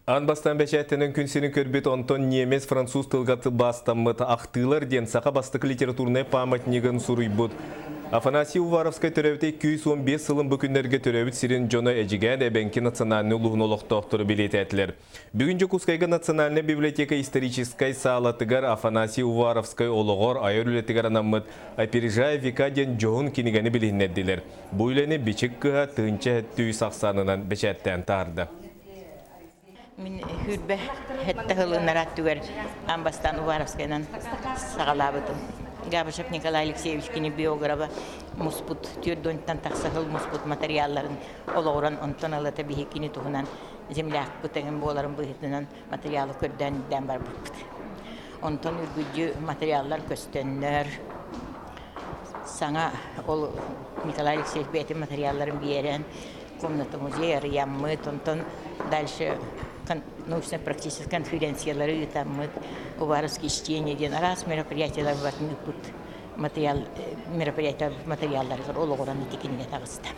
Аан бастаан бэчээттэнэн күн сирин көрбүт, онтон немец, француз тылга тылбаастаммыт «Ахтыылар» диэн саха бастакы литературнай памятнигын суруйбут Афанасий Уваровскай төрөөбүтэ 215 сылын бу күннэргэ төрөөбүт сирин дьоно Эдьигээн эбэҥки национальнай улууһун олохтоохторо бэлиэтээтилэр. Бүгүн Дьокуускайга Национальнай библиотека историческай саалатыгар Афанасий Уваровскай олоҕор, айар үлэтигэр анаммыт «Опережая века» диэн дьоһун кинигэни билиһиннэрдилэр. Бу үлэни Бичик кыһа 1073 ахсаанынан бэчээттээн таһаарда. Мин хүрбэ хэтте хылынар түгэр аан бастаан Уваровскайынан саҕалаабытым. Габышев Николай Алексеевич кини биографа муспут 4 тан тахса сыл муспут материалларын олоҕуран онтон ылата биһи кини туһунан землякпыт эҥин буоларын быһыытынан материалы көрдөөн ирдээн барбыппыт. Онтон үргүдьү материаллар көстөннөр, саҥа ол Николай Алексеевич бэйэтин материалларын биэрэн комната музей арыйаммыт, онтон дальше научно-практическай конференциялары ыытаммыт, Уваровские чтения диэн араас мероприятиялар ыыппыт материал мероприятия материалларыгар олоҕуран ити кинигэ таҕыста.